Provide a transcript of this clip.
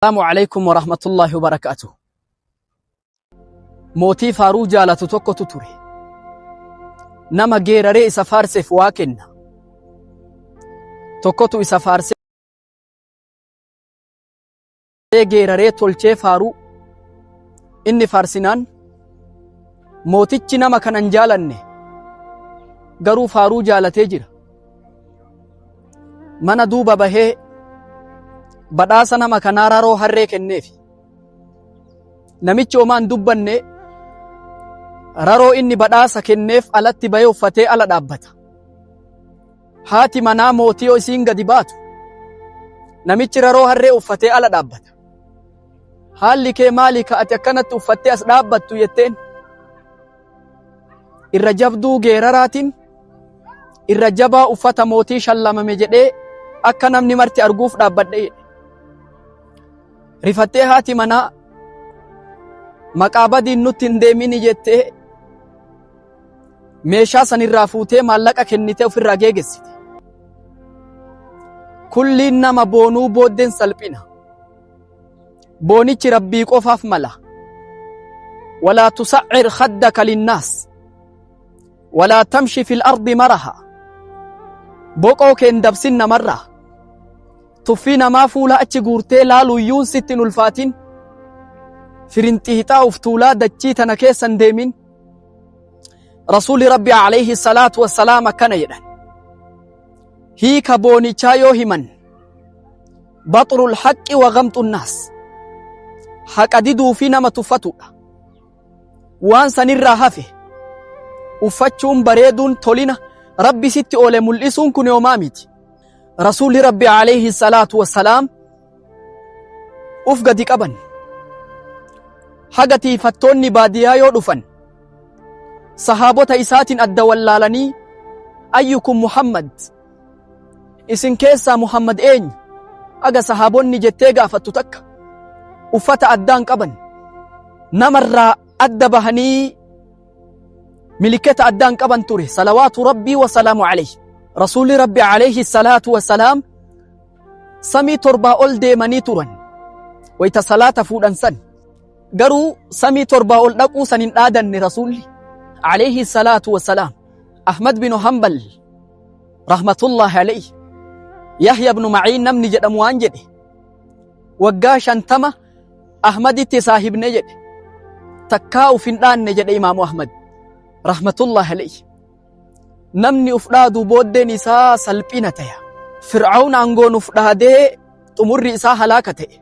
Assalaamu alaikum wa rahmatullahi wa barakaatuh. Mootii faaruu jaalatu tokkotu ture. Nama geeraree isa faarseef waa kenna. Tokkotu isa faarsee geeraree tolchee faaruu. Inni faarsinaan mootichi nama kana hin jaalanne garuu faaruu jaalatee jira. Mana duuba bahee badhaasa nama kanaa raroo harree kenneefi. Namichi homaa hin dubbanne raroo inni badhaasa kenneef alatti bahee uffatee ala dhaabbata. Haati manaa mootii yoo isiin gadi baatu namichi raroo harree uffatee ala dhaabbata. Haalli kee maali ka ati akkanatti uffattee as dhaabbattu jetteen. Irra jabduu geeraraatiin irra jabaa uffata mootii shallamame jedhee akka namni marti arguuf dhaabbadhe jedhe. Rifattee haati manaa maqaa badiin nutti hin deemini jettee meeshaa sanirraa fuutee maallaqa kennitee ofirraa geegessite. Kulliin nama boonuu booddeen salphina. Boonichi Rabbii qofaaf mala. Walaa tusaccir khaddaka linnaas. Walaa tamshi fil ardi maraha. Boqoo kee hin dabsin namarraa. Tuffii namaa fuula achi guurtee laaluuyyuun sitti hin ulfaatin. Firinxiixaa uf tuulaa dachii tana keessa hin deemin. Rasuulli Rabbi alayhi salaatu wassalaam akkana jedhan. Hiika boonichaa yoo himan baxrul haqqi wa gamxun naas. Haqa diduu fi nama tuffatudha. Waan sanirraa hafe uffachuun bareeduun tolina Rabbi sitti oole mul'isuun kun homaa miti. Rasuulli Rabbi alayhi salaatu wassalaam uf gadi qaban. Haga tiifattoonni baadiyaa yoo dhufan sahaabota isaatiin adda wallaalanii ayyukum Muhammad isin keessaa Muhammad eenyu aga sahaabonni jettee gaafattu takka uffata addaan qaban namarraa adda bahanii miliketa addaan qaban ture salawaatu rabbii wasalaamu alayhi rasuulli rabbi alayhi salaatu wasalaam samii torbaa ol deemanii turan wayta salaata fuudhan san garuu samii torbaa ol dhaquu san hin dhaadanne rasuulli alayhi salaatu wasalaam Ahmad bin Hanbal rahmatullahi alayhi Yahya ibn Ma'iin namni jedhamu waan jedhe waggaa 50 Ahmaditti saahibne jedhe takkaa uf hin dhaanne jedhe Imaamu Ahmad rahmatullahi alayhi namni uf dhaadu booddeen isaa salphina taya Fir'awn aangoon uf dhaadee xumurri isaa halaaka ta'e.